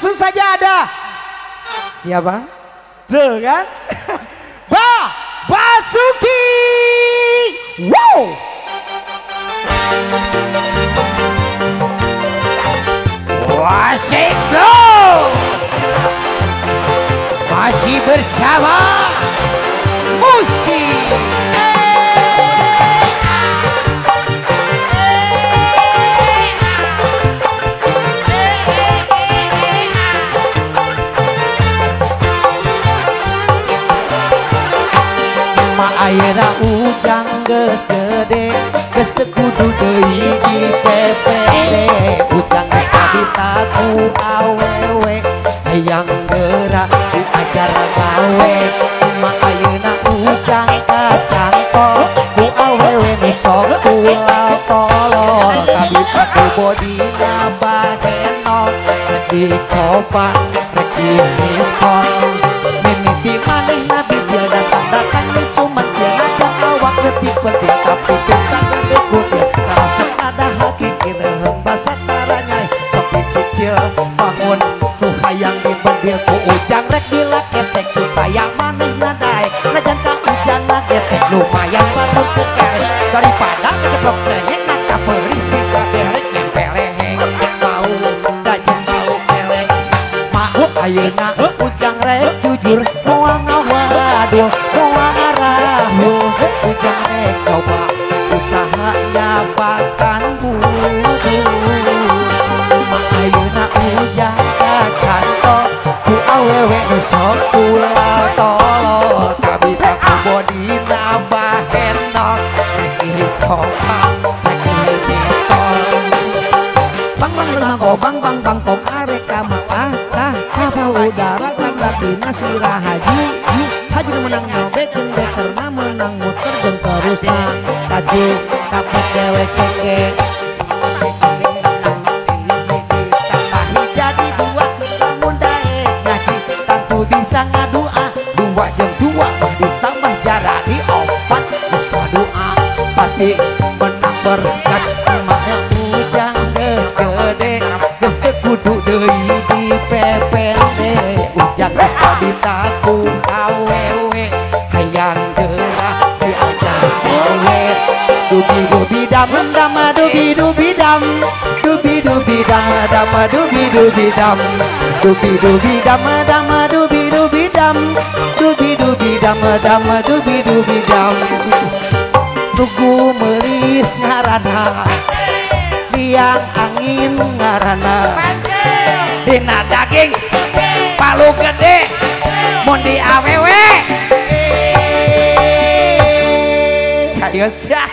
Langsung saja ada siapa? Tuh kan? Basuki. Wow. Wasik bro. Masih bersama Muski. Ayeuna ujang geus gede geus teu kudu deui di PPD ujang geus kabita ku awewe hayang geura ku ajar gawe ma ayeuna ujang kacantol ku awewe nu sok ulah tolol kabita ku bodina bahenol rek dicoba rek dimiskol mimiti manehna bijil datang-datang cuman awak detik penting tapi bisa gede kutil karasa ada hakikir basa taranyai sok dicicil bangun tuh hayang dibedil ku ujang rek dilaketek supaya manehna daek najan ka ujang ngagetek lumayan batur kekerek daripada keceplok cengeng maka perih si kaderek nempel leheng bau dajeng bau kelek mau ayeuna ujang rek jujur moal ngawadul moal ngarahul ujang rek coba usaha nyabakan bubur ma ayeuna ujang kacantol ku awewe nu sok ulah tolol kabita ku bodina bahenol rek dicoba rek dimiskol bang bang bang bang bang bang kom arek ka maah tah kapal udara lan dina sirah haji haji menang nyobekeun bekerna menang muter jeung terusna kaju kapet dewek keke tambahi jadi dua lamun daek ngaji tangtu bisa ngadua dua jeung dua ditambah jadi opat geus kadua pasti menang berkat mah ujang geus gede geus teu kudu deui di PPD ujang geus kabita ku awewe hayang geura diajar gawe dubi dubi dam dam dubi dubi dam dubi dubi dam dam dubi dubi dam dubi dubi dam dam dubi dubi dam dubi dubi dam dam dubi dubi dam tugu meulis ngaranna liang angin ngaranna dina daging palu gede mun di awewe ayo sia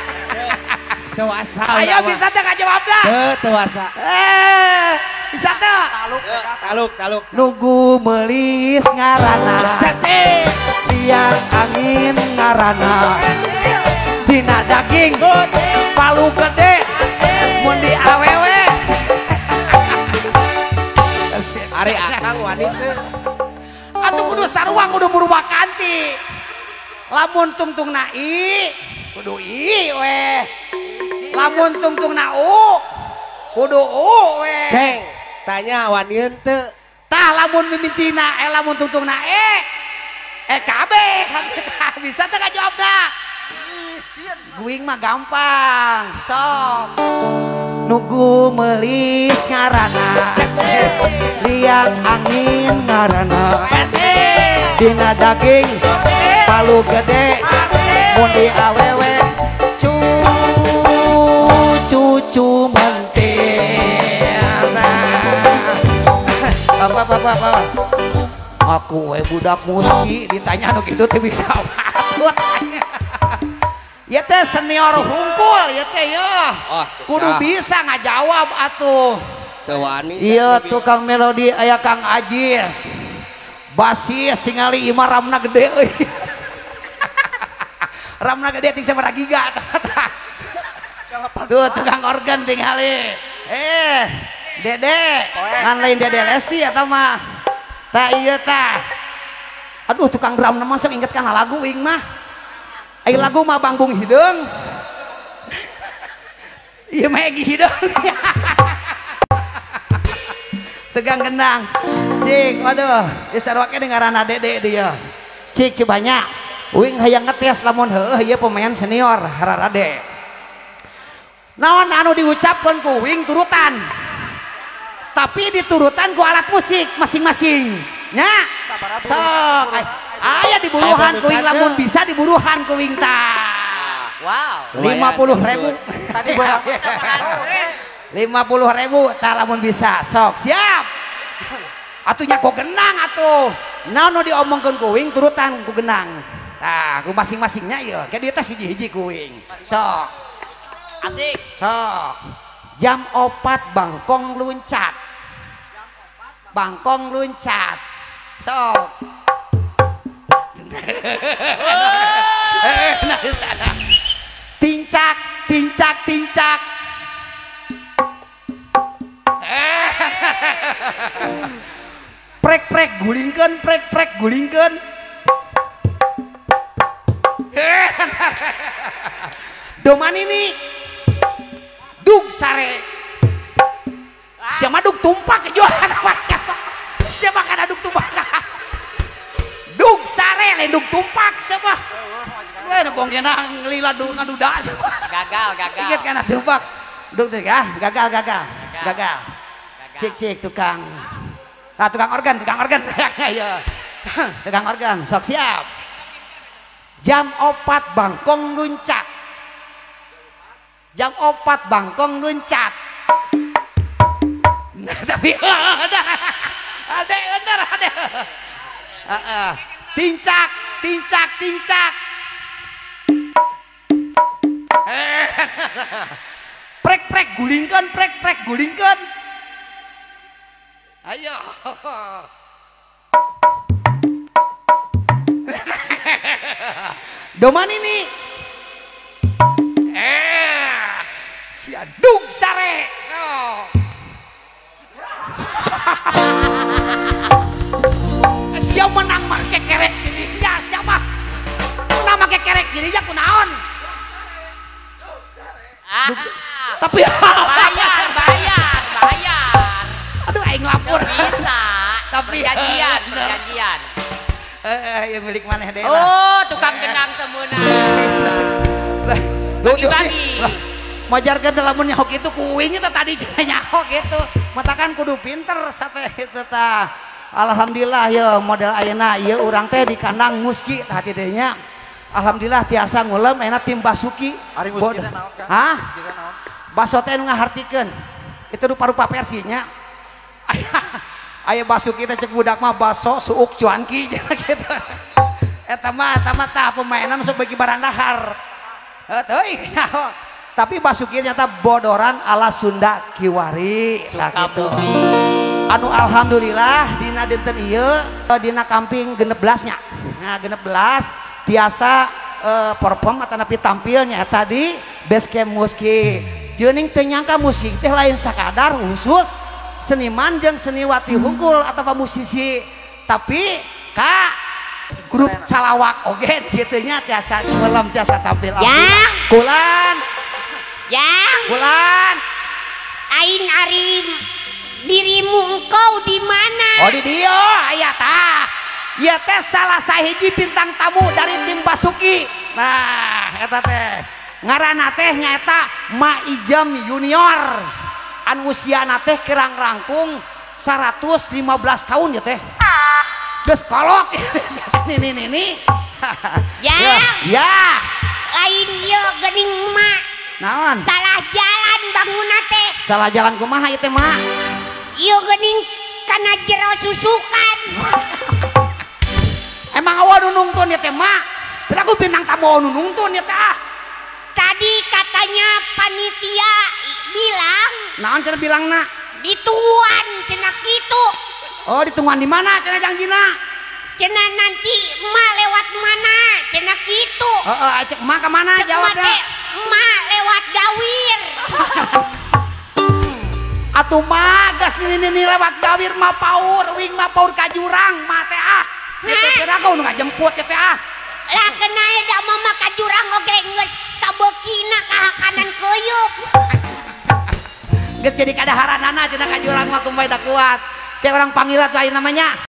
dewasa ayo bisa teh ngajawabna teu dewasa bisa teh taluk taluk taluk nugu meulis ngaranna cantik liang angin ngaranna dina daging palu gede mun di awewe ari akang wani teu atuh kudu sarua kudu berubah kanti lamun tungtungna i kudu i weh lamun tungtungna u kudu u weh ceng tanya wani teu tah lamun mimitina lamun tungtungna e e kabeh bisa teu ngajawabna guing mah gampang sok nugu meulis ngaranna liang angin ngaranna dina daging palu gede mun di awewe cucu mentir apa apa apa aku we budak muski ditanya anu kitu teu bisa apa. Ya teh senior hungkul ya teh ya. Oh, kudu bisa ngajawab atuh. Teu wani. Iya tukang melodi aya Kang Ajis. Basis tingali imah ramna gede euy. Ramna gede ting sabaraha giga. Tuh tukang organ tingali. Dede, ngan lain Dede Lesti atau mah. Tah ieu tah. Aduh tukang drum mah sok inget kana lagu wing mah. Ai lagu mah Bangbung Hideung. Ieu mah Egi Hideung. Tegang gendang. Cik, waduh, geus sarua keneh ngaranna Dede dia. Cik cibanya. Uing hayang ngetes lamun heueuh ieu pemain senior hararade. Naon anu diucapkeun ku uing turutan. Tapi diturutan ku alat musik masing-masing. Nya. Sok aya diburuhan ku uing lamun bisa diburuhan ku uing tah. Wow. 50.000. Tadi gua 50.000 tah lamun bisa. Sok siap. Atuh nya ku genang atuh. Naon nu diomongkeun ku uing turutan ku genang. Tah, ku masing-masingnya ieu. Ke dieu teh hiji-hiji ku uing. Sok. Asik. Sok. Jam 4 bangkong luncat. Bangkong luncat. Sok. Tincak, tincak, tincak. Prek prek gulingkeun, prek prek gulingkeun. Doman ini dug sare. Siapa dug tumpak jualan apa siapa? Siapa kana dug tumpak? Dug sare lain dug tumpak siapa? Lain bongkena ngelila dug ngaduda siapa? Gagal, gagal. Ingat kana tumpak. Dug teh ah, gagal, gagal. Gagal. Cik cik tukang. Ah, tukang organ, tukang organ. Ayo. Tukang organ, sok siap. Jam 4 bangkong luncat. Jam 4 bangkong luncat. Nah, tapi ada ada. Tincak, tincak, tincak. Prek prek gulingkeun, prek prek gulingkeun. Ayo. Doman ini. Si adug sare. So. Siapa menang make kerek gini? Ya siapa? Menang make kerek gini ya kunaon? Tapi bayar, bayar, bayar. Aduh aing lapor. Bisa. Tapi perjanjian, perjanjian. Ya milik maneh deh. Oh, tukang genang temenan. Bagi-bagi. Majarkeun lamun nyaho kitu ku uing teh tadi nyaho kitu. Matakan kudu pinter sate itu tah. Alhamdulillah ya model ayeuna ieu urang teh di kandang Muski tah ti teh nya. Alhamdulillah tiasa ngulem ayeuna tim Basuki. Ari Muski teh naon Kang? Hah? Baso teh nu ngahartikeun. Itu rupa-rupa versinya. Aya Basuki teh cek budak mah baso suuk cuanki gitu. Eta mah tah pemainan sok bagi barang dahar. Heuh teuing. Tapi Basuki ternyata bodoran ala Sunda Kiwari nah gitu. Anu alhamdulillah dina dinten ieu dina kamping 16 nya. Nah 16 tiasa perform atanapi tampilnya tadi basecamp Muski. Jeuning teu nyangka Muski teh lain sakadar khusus seniman jeung seniwati hungkul atau musisi, tapi ka grup calawak oge kitu nya tiasa ngelem tiasa tampil. Ya. Kulan. Ya. Kulan. Ain ari dirimu engkau di mana? Oh di dieu aya tah. Ieu teh salah sahiji bintang tamu dari tim Basuki. Nah, eta teh ngaranna teh nyaeta Ma Ijam Junior. Anu usiana teh kirang rangkung 115 tahun ya teh. Geus kolot. Nini nini. Ya. Ya. Lain ieu geuning mak. Naon? Salah jalan bangunna teh. Salah jalan kumaha ieu teh mak? Ieu geuning kana jero susukan. Emang awal nu nungtun ieu teh mak? Berarti aku bintang tamu nu nungtun ieu teh ah. Tadi katanya panitia bilang. Naon cenah bilangna? Ditungguan cenah kitu. Oh, ditungguan di mana cenah jangjina? Cenah nanti emak lewat mana? Cenah kitu. Heeh, cek emak ke mana jawabna? Emak lewat Gawir. Atuh mah geus nini lewat Gawir mah paur, uing mah paur ka jurang mah teh ah. Kitu kira nu ngajemput teh ah. Lah kena da mama ka jurang oge geus kabeukina kahakanan keuyeup. Geus jadi kadaharanana cenah ka jurang mah kumaha da kuat. Kayak orang panggil atuh aya namanya.